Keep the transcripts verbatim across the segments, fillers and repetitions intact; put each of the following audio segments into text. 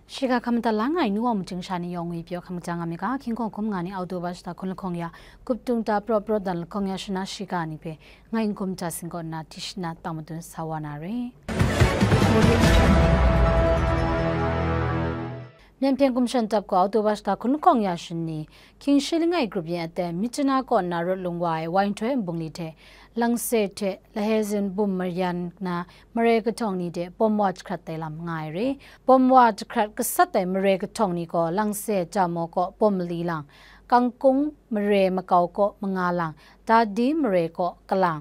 Shiga hkam madat la nga ai nu wa machung sha ni yawng ngwi pyaw hkam ja nga mi ga, hkying hkawng hkum nga ni October shata hkun lahkawng ya, gup tung ta praw praw dan lahkawng ya shana shiga ni hpe, ngai n hkum ja sing kaw nna tishna tang madun sa wa na re. Myen hpyen gumshan dap gaw October shata hkun lahkawng ya shani, hkying shi langai grup yin aten Myitkyina kaw nna rawt lung wa ai wai nhtoi nbungli hte, Langse hte Lahezin bum mayan na mare kahtawng ni de bawm wa jahkrat tai lam nga ai re. Bawm wa jahkrat gasat ai mare kahtawng ni gaw Langse Jamo kaw bawm mali lang, Kangkung mare makau kaw manga lang, Dadi mare kaw kalang,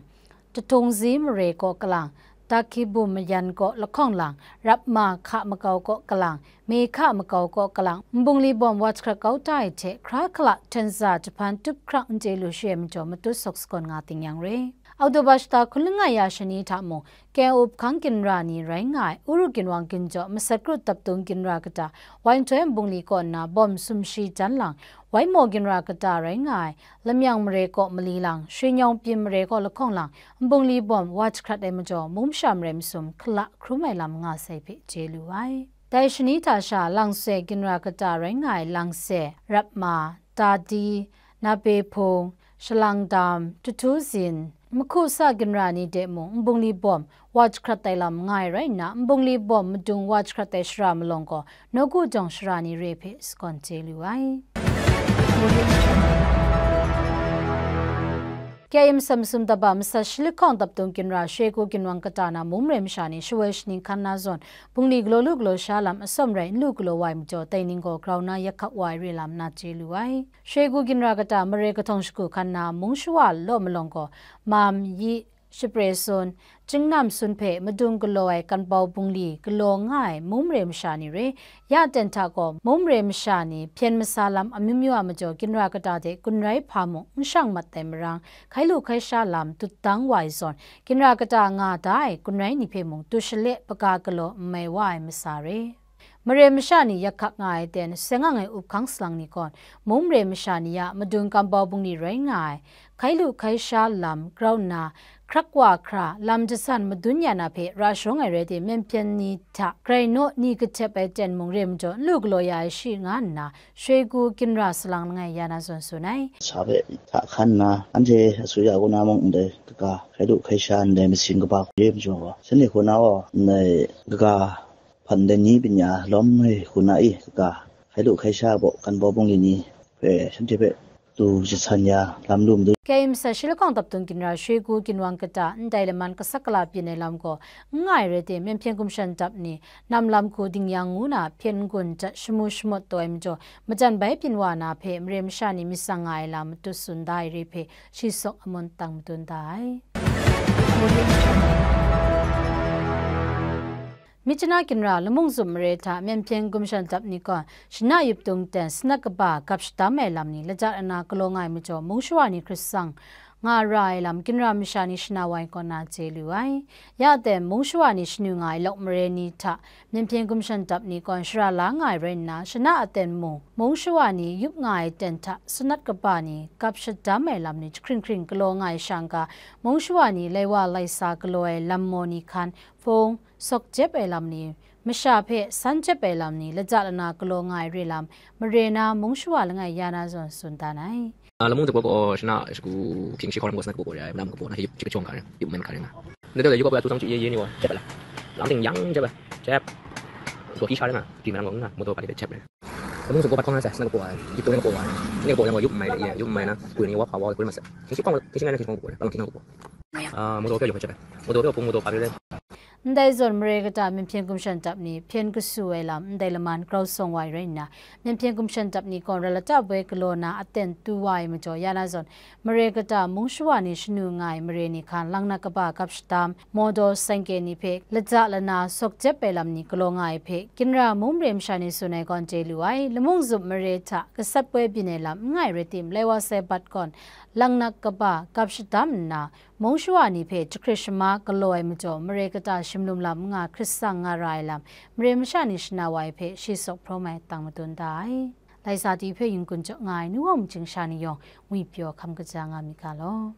Tatungzi mare kaw kalang, Dakibu mayan kaw lahkawng lang, Rapma hka makau kaw kalang, Mehka makau kaw kalang, nbungli bawm wa jahkrat kau ta ai hte, hkra hkala hten za jahpan tup hkrang n chye lu shi ai majaw matut sawk sagawn nga ting yang re. October shata hkun langai ya shani hta mung, K N U hpang ginra ni rai nga ai, Uru ginwang ginjaw masat kru daptung ginra kata, wai nhtoi nbungli kaw nna bawm sumshi jan lang, Waimo ginra kata rai nga ai, Lamyang mare kaw mali lang, Shwi Nyawng Pyin mare kaw lahkawng lang, nbungli bawm wa jahkrat ai majaw, mung masha marai masum hkala hkrum ai lam nga sai hpe chye lu ai. Dai shani hta sha Langse ginra kata rai nga ai Langse, Rapma, Dadi, Nape Hpung, Shalangdam, Tutuzin, Mahku sa ginra ni de mung nbungli bawm wa jahkrat ai lam nga ai rai nna, nbungli bawm madung wa jahkrat ai shara malawng gaw, nawku jawng shara ni re hpe sagawn chye lu ai. K I M masum daba masat shi lahkawng daptung ginra Shegu ginwang kata na mung mare masha ni shawoi shaning hkan na zawn, bungli galaw lu galaw sha lam atsawm rai n lu galaw wa ai majaw, dai ning gaw grau na yak hkak wa ai re lam na chye lu ai. Shegu ginra kata mare kahtawng shagu hkan na mung shawa law malawng gaw, Mam, Yi, Shapre Sun, Jingnam Sun hpe madung galaw ai Kanbau bungli galaw nga ai mung mare masha ni re, ya ten hta gaw mung mare masha ni hpyen masa lam amyu myu a majaw ginra kata hte gun rai hpa mung n shang mat ai marang, hkai lu hkai sha lam dut dang wa ai zawn, ginra kata nga da ai gun rai ni hpe mung du shale paga galaw n mai wa ai masa re. Mare masha ni yak hkak nga ai ten, seng ang ai up hkang salang ni gawn, mung mare masha ni a madung Kanbau bungli rai nga ai, hkai lu hkai sha lam grau nna, hkrak wa hkra, lam jasan madun ya na hpe ra sharawng ai rai tim, myen hpyen ni hta grai naw ni kahtep ai ten mung re majaw, n lu galaw ya ai shi nga nna, Shegu ginra salang langai ya na zawn tsun ai. Sa hpe hta hkan nna, anhte asuya kaw na mung ndai kaga, hkai lu hkai sha ndai masing kaba hku re majaw gaw, shanhte hku na gaw ndai kaga, hpan dan ni byin ya lawm ai hku na i, kaga, hkai lu hkai sha baw Kanbau bungli ni hpe shanhte hpe du jasan ya lam lu madu. K I M masat shi lahkawng daptung ginra Shegu ginwang kata ndai laman kasak kala byin ai lam gaw n nga ai rai tim, myen hpyen gumshan dap ni nam lam hku ding yang ngu na hpyen n-gun jat shamu shamawt taw ai majaw, majan bai byin wa na hpe mare masha ni myit tsang nga ai lam matut tsun da ai re hpe shi sawk amun tang madun da ai. Myitkyina ginra Lamung Zup mare hta myen hpyen gumshan dap ni gaw, shana yup tung ten sanat kaba gap shadam ai lam ni lata lana galaw nga ai majaw, mung shawa ni hkrit tsang nga ra ai lam ginra masha ni shana wa ai kaw na chye lu ai. Ya ten, mung shawa ni shanu nga ai lawk mare ni hta myen hpyen gumshan dap ni gaw shara la nga ai rai nna, shana aten mung, mung shawa ni yup nga ai ten hta sanat kaba ni gap shadam ai lam ni jahkring hkring galaw nga ai shang ga, mung shawa ni lai wa lai sa galaw ai lam maw ni hkan, hpung, sawk jep ai lam ni, masha hpe san jep ai lam ni, lata lana galaw nga ai re lam, mare na mung shawa langai ya na zawn tsun dan ai. A, Lamung Zup gaw shana shagu hkying shi hkawng ram gaw sanat kaba gaw re ai, manam kaba na hte yup chyit kachawng ga re, yup nmen hkra re nga. Ndai gaw yup gaw tu tsang chyu ye ye ni gaw jep ai la, lam ting yang jep ai, jep. Gaw hkyi sha re nga, hkyi marang gaw nga, motor pa de jep re. Lamung Zup gaw bat hkawng na sai, sanat kaba gaw ai, yup tung kaba gaw ai, ni kaba yang gaw yup n mai re ye, yup n mai na, gwi ni wa hpa wa gwi mat sai. Hkying shi hkawng, hkying shi ngai na hkying shi hkawng kaba gaw re, palung hkying hkawng kaba. A, motor gaw yawng hpe jep ai, motor gaw hpung motor pa re re. Ndai zawn mare kata myen hpyen gumshan dap ni hpyen kasu ai lam ndai laman grau sawng wa ai rai nna, myen hpyen gumshan dap ni gaw ra lata boi galaw na aten tu wa ai majaw ya na zawn, mare kata mung shawa ni shanu nga ai mare ni hkan lang na kaba gap shadam, mawdaw saingke ni hpe lata lana sawk jep ai lam ni galaw nga ai hpe, ginra mung mare masha ni tsun ai gawn chye lu ai. Lamung Zup mare hta gasat boi byin ai lam n nga ai rai tim, lai wa sai bat gawn lang na kaba gap shadam nna, mung shawa ni hpe jahkrit shama galaw ai majaw, mare kata shimlum lam n nga hkrit tsang nga ra ai lam, mare masha ni shana wa ai hpe shi sawk hprawm ai tang madun da ai. Lai sa ti hpe yin kun jaw nga ai nu wa machyin sha ni yawng ngwi pyaw hkam kaja nga mi ga law.